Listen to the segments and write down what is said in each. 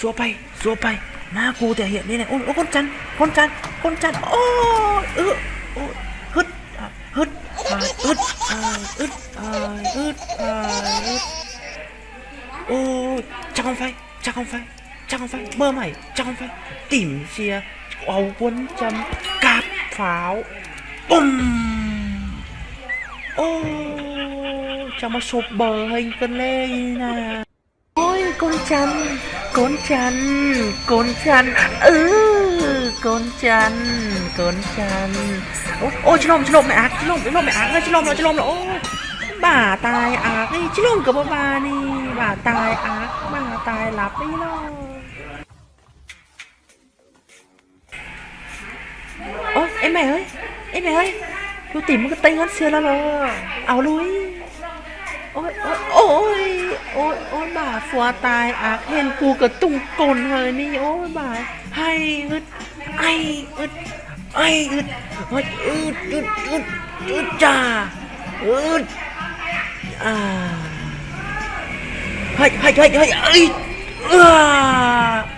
ຕົວໄປ ຕົວໄປ ໜ້າກູແຕ່ເຮັດນີ້ແຫຼະ. ໂອ້ຍ ໂອ້ຍ ຄົນຈັນ ຄົນຈັນ ຄົນຈັນ ໂອ້ຍ ເອີ ໂອ້ຍ ຮຶດ ຮຶດ ອາຍ ອຶດ ອາຍ ອຶດ ອາຍ ອຶດ ອາຍ ອຶດ ໂອ້ຍ ຈັກກອງໄຟ ຈັກກອງໄຟ ຈັກກອງໄຟ ເບີໃໝ່ ຈັກກອງໄຟ ຕິ່ມເສຍ ເອົາຄົນຈຳ ກາບຟ້າວ ປຸ້ມ ໂອ້ຍ ຈະມາສົບເບີໃຫ້ກັນແລ້ວນະ. ໂອ້ຍ ກົນຈັນ ກົນຈັນ ກົນຈັນ ເອີ ກົນຈັນ ກົນຈັນ ໂອ້ ໂອ້ ຈະລົ້ມ ຈະລົ້ມ ແມ່ອາກ ຈະລົ້ມ ຈະລົ້ມ ແມ່ອາກເອີຍ ຈະລົ້ມແລ້ວ ຈະລົ້ມແລ້ວ ໂອ້ຍ ບ້າຕາຍອາກນີ້ ຈະລົງກໍບໍ່ວ່ານີ້ ບ້າຕາຍອາກ ບ້າຕາຍຫຼັບນີ້ເນາະ. ໂອ້ຍ ເອີຍແມ່ເອີຍ ເອີຍແມ່ເອີຍ ຢູ່ຕິມມັນກໍເຕັງເງິນເສຍແລ້ວເນາະ ເອົາລຸຍ ໂອ້ຍ ໂອ້ຍ ໂອ້ຍ ໂອ້ຍ ໂອ້ຍ ບ້າ ສັວຕາຍອາກ ເຫັນກູກະຕຸງກົ້ນເຮີຍນີ້ ໂອ້ຍ ບ້າ ໄຫ້ອຶດ ໄອອຶດ ໄອອຶດ ໄຫຍອຶດ ອຶດ ອຶດ ອຶດ ຈ້າ ອຶດ ອ່າ ໄຫຍ ໄຫຍ ໄຫຍ ໄຫຍ ເອີຍ ເອີ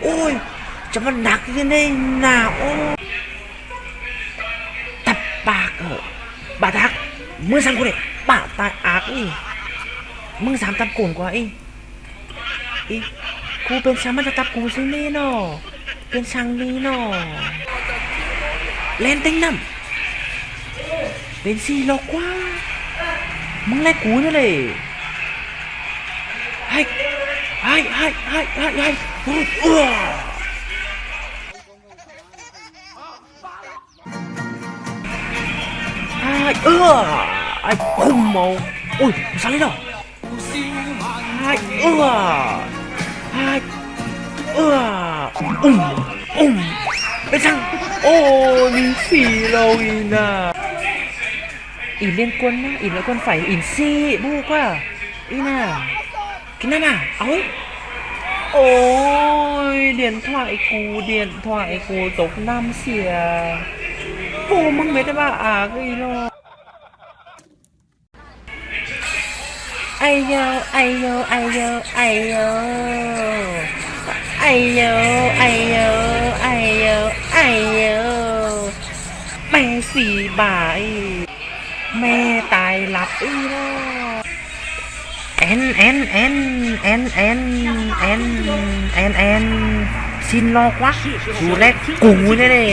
ໂອ້ຍ ຈະມາໜັກຢູ່ໃນໜ້າ ໂອ້ຍ ຕັບປາກ ເອີ ບາດຮັກ ມຶງສັ່ງກູເດ້ ບາດຕາຍອາກອີ ມຶງສາມຕັບໂກນກວ່າອີ ອີ ກູເປັນຊ່າງມັນຈະຕັບກູຊິນີ້ເນາະ ເປັນຊ່າງນີ້ເນາະ ແລ່ນເຕັງນ້ຳ ເປັນສີ່ລັອກກວ່າ ມຶງແລະກູນີ້ເລີຍ ໄຫຍ ໄຫຍ ເອີ ອ້າຍ ເອີ ອ້າຍ ຄຸມເອົາ ໂອ້ຍ ສາລີເນາະ ອ້າຍ ເອີ ອ້າຍ ເອີ ອຸ້ມ ອຸ້ມ ເປັນສັງ ໂອ້ຍ ມີສີເຫຼົ່າອີນາ ອີນເລ່ນກວນນະ ອີນເລ່ນກວນໄຟ ອີນສີບຸກວ່າ ອີນາ ກິນນ້ຳມາ ເອົາ ໂອ້ຍ ດຽນຖວາຍກູ ດຽນຖວາຍກູ ຕົກນ້ຳເສຍ ປູ ມຶງເມັດວ່າອາກອີຫຼໍ ໄອໂຢ ໄອໂຢ ໄອໂຢ ໄອໂຢ ໄອໂຢ ໄອໂຢ ໄອໂຢ ໄອໂຢ ແມ່ສີບາອີ ແມ່ຕາຍຫຼັບອີແລ້ວ ແອນ ແອນ ແອນ ຊິນລອກວະ ກູແລະກູນີ້ເດ້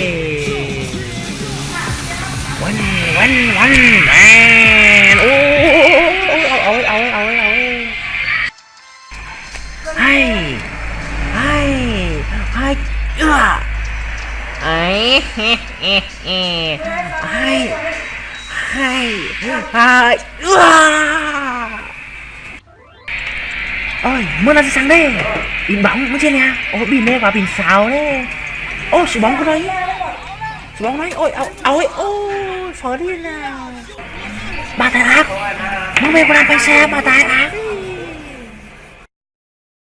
ວັນ ວັນ ວັນ ແອນ ໂອ້ຍ ເອົາ ເອົາ ເອົາ ເອົາ ເອົາ ເອົາ ໄຫ ໄຫ ໄຫ ເອື້ອ ໄຫ ໄຫ ໄຫ ເອື້ອ ໂອ້ຍ ມື້ນັ້ນຊິສັ່ງເດ້ ອີນບອງ ມື້ເຊັ່ນນີ້ ໂອ້ ບີເນກວ່າບີນຊາວເດ້ ໂອ້ ຊິບອງກະໜ້ອຍ ສະບອງໄໝ? ໂອ້ຍ ເອົາ ເອົາ ໂອ້ຍ ຟໍດີນາ ບາດຕາຍອາກ ມຶງແມ່ນບໍ່ນຳໄປແຊບ ບາດຕາຍອາກ